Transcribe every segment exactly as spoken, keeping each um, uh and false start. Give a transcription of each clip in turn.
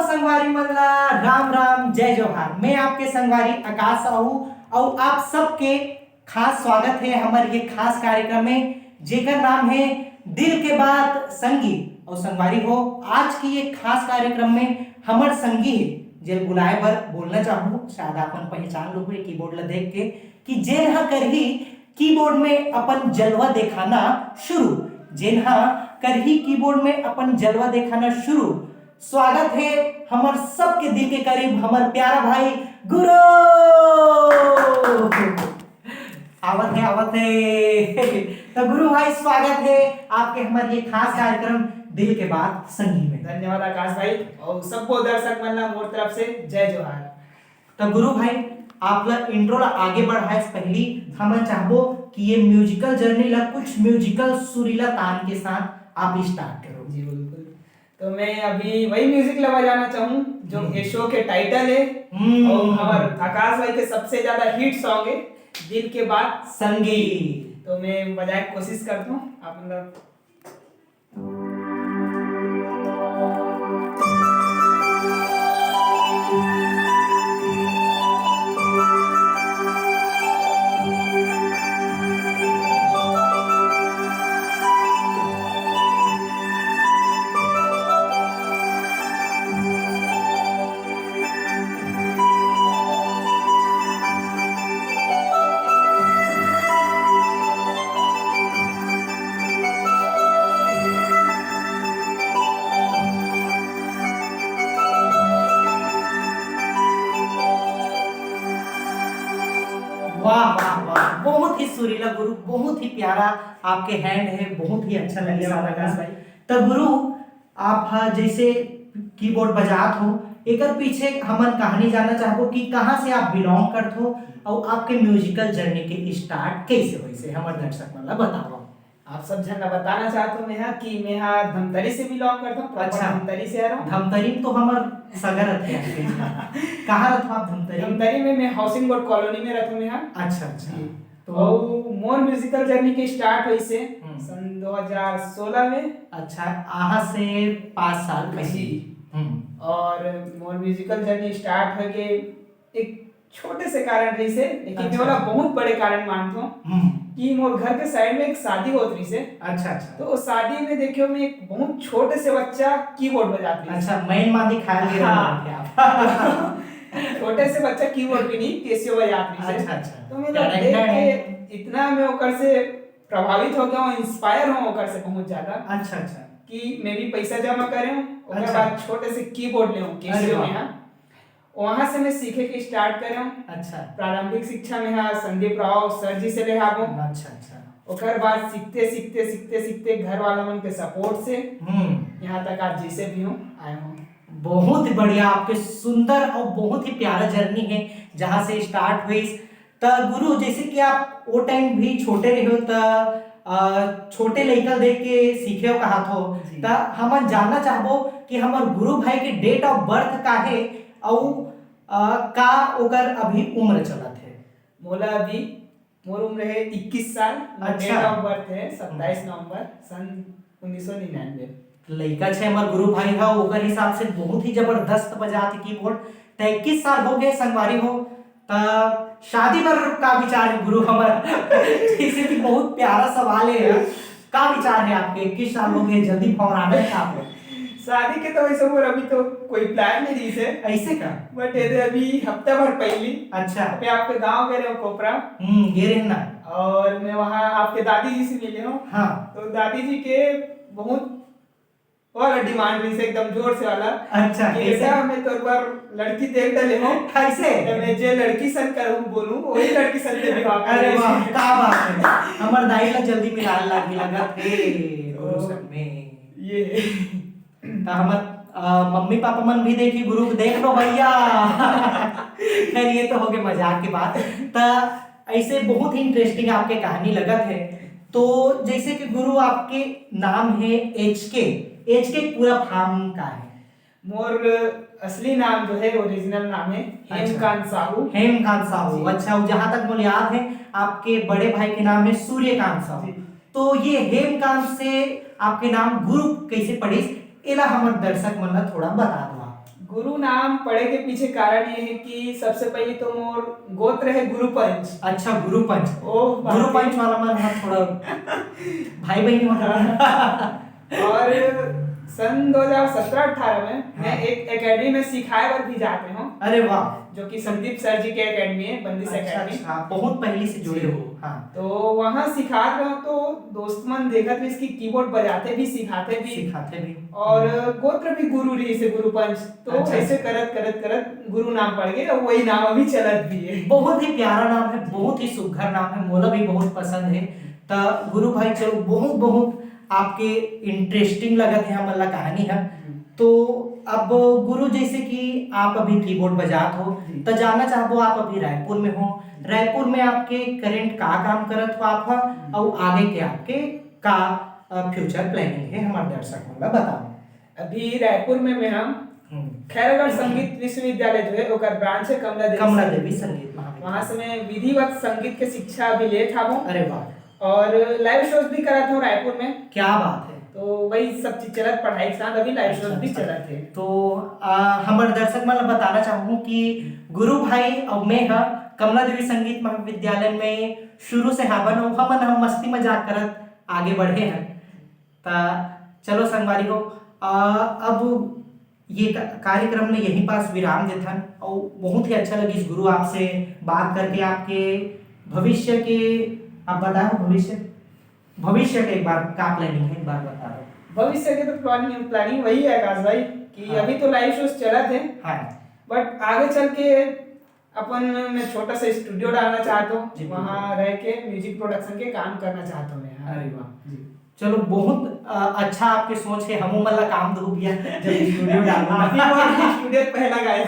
संगवारी मन ला राम राम, जय जोहार। मैं आपके संगवारी आकाश साहू, अउ आप सबके खास स्वागत है हमर ये खास कार्यक्रम में, जेकर नाम है दिल के बात संगी। अउ संगवारी हो, आज के ये खास कार्यक्रम में हमर संगी है, जेल बुलाए बर बोलना चाहूँ, शायद आप मन पहचान लो हुए कीबोर्ड ला देख के, कि जेन ह करही कीबोर्ड में अपन जलवा दिखाना शुरू, जेन ह करही कीबोर्ड में अपन जलवा दिखाना शुरू। स्वागत है हमर सबके दिल के करीब, हमर प्यारा भाई गुरु। आवत है, आवत है। तो गुरु भाई, स्वागत है आपके हमर ये खास कार्यक्रम दिल के बात संगी में। धन्यवाद आकाश भाई, और सबको दर्शक मन ला मोर तरफ से जय जोहार। तो गुरु भाई, आप ला इंट्रो ला आगे बढ़ाए से पहली हमन चाहबो कि ये म्यूजिकल जर्नी ला कुछ म्यूजिकल सुरीला तान के साथ आप स्टार्ट करो। जी बिल्कुल। तो मैं अभी वही म्यूजिक ला बजाना चाहूँ जो हम्म। ये शो के टाइटल है हम्म। और हमार आकाश भाई के सबसे ज्यादा हिट सॉन्ग है दिल के बात संगी। तो मैं बजाए के कोशिश करता हूँ, आप मतलब वाह, वाह, वाह, बहुत ही सुरीला गुरु, बहुत ही प्यारा आपके हैंड है, बहुत ही अच्छा लगे धन्यवाद आकाश भाई। तो गुरु, आप ह जैसे कीबोर्ड बजात हो, एकर पीछे हमन कहानी जानना चाहबो कि कहाँ से आप बिलोंग करत हो और आपके म्यूजिकल जर्नी के स्टार्ट कैसे होइस, हमर दर्शक मन ला बताओ। आप सब झन ला बताना चाहत हूँ मैं हा कि मैं हा धमतरी से बिलोंग करता हूँ, प्रॉपर अच्छा। धमतरी से आ रहा हूँ। धमतरी में तो हमर सगा रथे। कहाँ रथो आप धमतरी? धमतरी में मैं हाउसिंग बोर्ड कॉलोनी में रहता हूँ मैं हा। अच्छा, अच्छा। जी। तो और मोर म्यूजिकल जर्नी के स्टार्ट होइस हे हम्म। सन दो हज़ार सोलह में। अच्छा, आहा से पाँच साल पहले। जी। हम्म। और मोर म्यूजिकल जर्नी स्टार्ट होके एक छोटे से कारण रहिस हे, लेकिन अच्छा। मैं ओला बहुत बड़े कारण मानत हूँ हम्म। कि मोर घर के साइड में एक शादी होत रहिस हे। अच्छा, अच्छा। तो उस शादी में देखियो, मैं एक बहुत छोटे से बच्चा कीबोर्ड बजात रहिस। अच्छा, मैन मादी खाए ले हाँ। रहे थे आप। छोटे से बच्चा कीबोर्ड भी नहीं, कैसियो बजात रहिस हे। अच्छा, अच्छा। तो मैं टैलेंटेड देख के है। इतना मैं ओकर से प्रभावित हो गया हूँ, इंस्पायर हूँ ओकर से बहुत ज्यादा। अच्छा, अच्छा। कि मैं भी पैसा जमा करे हूँ, ओकर अच्छा। बाद छोटे से कीबोर्ड ले हूँ, अरे कैसियो वाह। में हाँ। वहाँ से मैं सीखे के स्टार्ट करे हूँ। अच्छा। प्रारंभिक शिक्षा में हाँ संदीप राव सर जी से ले हाबो। अच्छा, अच्छा। ओकर बाद सीखते, सीखते, सीखते, सीखते घर वाला मन के सपोर्ट से हम्म। यहाँ तक आज जैसे भी हूँ, आया हूँ। बहुत बढ़िया, आपके सुंदर और बहुत ही प्यारा जर्नी है, जहाँ से स्टार्ट हुई। त गुरु, जैसे कि आप वो टाइम भी छोटे रहे हो, त अ, छोटे लइका देख के सीखे हो कहा थो, जी। त हमन जानना चाहबो कि हमर गुरु भाई के डेट ऑफ बर्थ का है, अउ अ, का ओकर अभी उम्र चलत है? मोला अभी, मोर उम्र है इक्कीस साल, मोर अच्छा। डेट ऑफ बर्थ है सत्ताईस हम्म। नवंबर सन उन्नीस सौ निन्यानवे। लइका छे हमर गुरु भाई हा, ओकर हिसाब से बहुत ही जबरदस्त बजात कीबोर्ड। त इक्कीस साल हो गए संगवारी हो, त शादी पर का विचार है गुरु हमर? जैसे कि बहुत प्यारा सवाल है यार, का विचार है आपके? इक्कीस साल हो गए, जल्दी फौराना है आपको? शादी के तो वैसे मोर अभी तो कोई प्लान नहीं रही से। ऐसे का? बट यदि अभी हफ्ता भर पहली अच्छा। मैं आपके गांव गए रहे कोपरा। हम्म, गे रहे ना। और मैं वहाँ आपके दादी जी से मिले हूँ। हाँ। तो दादी जी के बहुत वाला डिमांड रही से एकदम जोर से वाला अच्छा, कि कैसे? बेटा, मैं तोर पर लड़की देख डाले हूँ। कैसे? तो मैं जे लड़की सन करूँ, बोलूँ, वही लड़की सन से विवाह अरे करें। वाह, का बात है। हमर दाई ला जल्दी मिलान लागी लगत हे, गुरु तो संग में। ये है। त हमर, अ, मम्मी पापा मन भी देखी गुरु को, देख लो भैया। खैर, ये तो हो गए मजाक की बात। त ऐसे बहुत ही इंटरेस्टिंग आपके कहानी लगत है। तो जैसे कि गुरु, आपके नाम है एच के, एच के पूरा फॉर्म का है? मोर असली नाम जो है, ओरिजिनल नाम है अच्छा। हेमकांत साहू। हेमकांत साहू, जी। अच्छा, जहाँ तक मोला याद है, आपके बड़े भाई के नाम है सूर्यकांत साहू। जी। तो ये हेमकांत से आपके नाम गुरु कैसे पड़िस, एला हमर दर्शक मन ला थोड़ा बता दो आप। गुरु नाम पड़े के पीछे कारण ये है कि सबसे पहले तो मोर गोत्र है गुरुपंच। अच्छा, गुरुपंच। ओह, बाप रे। गुरुपंच वाला मन ह थोड़ा भाई बहन वाला। और सन दो हज़ार सत्रह अठारह में मैं हाँ। एक एकेडमी में सिखाए बर भी जाते हूँ, अरे वाह। जो कि संदीप सर जी के एकेडमी है, बंदिश अच्छा, एकेडमी। अच्छा, बहुत पहले से जुड़े जी। हो। हाँ। तो वहाँ सिखात रहो तो दोस्त मन देखत रहिस कि कीबोर्ड बजाते भी, सिखाते भी, सिखाते भी। और गोत्र भी गुरु रहिस हे, गुरुपंच। तो अच्छा, ऐसे अच्छा। करत करत करत गुरु नाम पड़ गए और वही नाम अभी चलत भी है। बहुत ही प्यारा नाम है, बहुत ही सुघर नाम है, मोला भी बहुत पसंद है। त गुरु भाई, चलो, बहुत बहुत आपके इंटरेस्टिंग लगत है हमन ला कहानी ह। तो अब गुरु, जैसे कि आप अभी कीबोर्ड बजात हो, जी। त जानना चाहबो, आप अभी रायपुर में हो, रायपुर में आपके करेंट का काम करत हो आप ह, हम्म। अउ आगे के आपके का फ्यूचर प्लानिंग है, हमारे दर्शक मन ला बताओ। अभी रायपुर में मैं हम हम्म। खैरागढ़ संगीत विश्वविद्यालय जो है, ओकर ब्रांच है कमला देवी कमला संगीत। देवी संगीत महाविद्यालय। वहाँ से मैं विधिवत संगीत के शिक्षा भी लेत हूँ अरे वाह, और लाइव शोज भी करत हूँ रायपुर में। क्या बात है। तो वही सब चीज चलत, पढ़ाई के साथ अभी लाइव शोज अच्छा, भी अच्छा। चलत है। तो आ, हमर दर्शक मन ला बताना चाहूँ कि गुरु भाई अउ मैं ह कमला देवी संगीत महाविद्यालय में शुरू से हावन, अउ हमन हम मस्ती मजाक करत आगे बढ़े हैं। त चलो संगवारी हो, आ, अब ये का- कार्यक्रम में यहीं पास विराम देथन। और बहुत ही अच्छा लगिस गुरु आपसे बात करके, आपके भविष्य के, आप बताओ भविष्य, भविष्य के एक बार का प्लानिंग है, एक बार बता दो। भविष्य के तो प्लानिंग प्लानिंग वही है आकाश भाई कि हाँ। अभी तो लाइव शोज चलत है, हाँ। बट आगे चल के अपन मैं छोटा सा स्टूडियो डालना चाहता हूँ, जी, बिल्कुल। वहाँ रह के म्यूजिक प्रोडक्शन के काम करना चाहता हूँ मैं। अरे वाह। जी। चलो, बहुत अ, अच्छा आपके सोच है, हमू मन ला काम दो भैया, जब स्टूडियो डालू। आप ही बोल के स्टूडियो पहला गायक।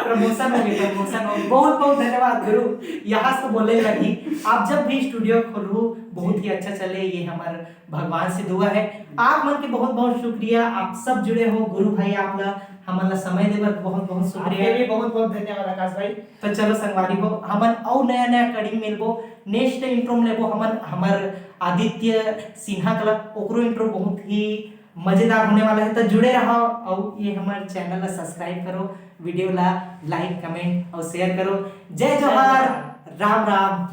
प्रमोशन हो गई, प्रमोशन हो गई। बहुत बहुत धन्यवाद गुरु, यहाँ से बोले लगी। आप जब भी स्टूडियो खोलू, बहुत ही अच्छा चले, ये हमारे भगवान से दुआ है। आप मन के बहुत बहुत शुक्रिया, आप सब जुड़े हो। गुरु भाई, आप ला हमन ला समय दे बर बहुत बहुत आपके शुक्रिया। भी बहुत बहुत धन्यवाद आकाश भाई। तो चलो संगवारी हो, हमन अउ नया नया कड़ी में मिलबो। नेक्स्ट इंट्रो में लेबो हमन हमर आदित्य सिन्हा कला, ओकरो इंट्रो बहुत ही मजेदार होने वाला है। तो जुड़े रहो और ये हमारे चैनल ला सब्सक्राइब करो, वीडियो ला लाइक, कमेंट और शेयर करो। जय जोहार, राम राम।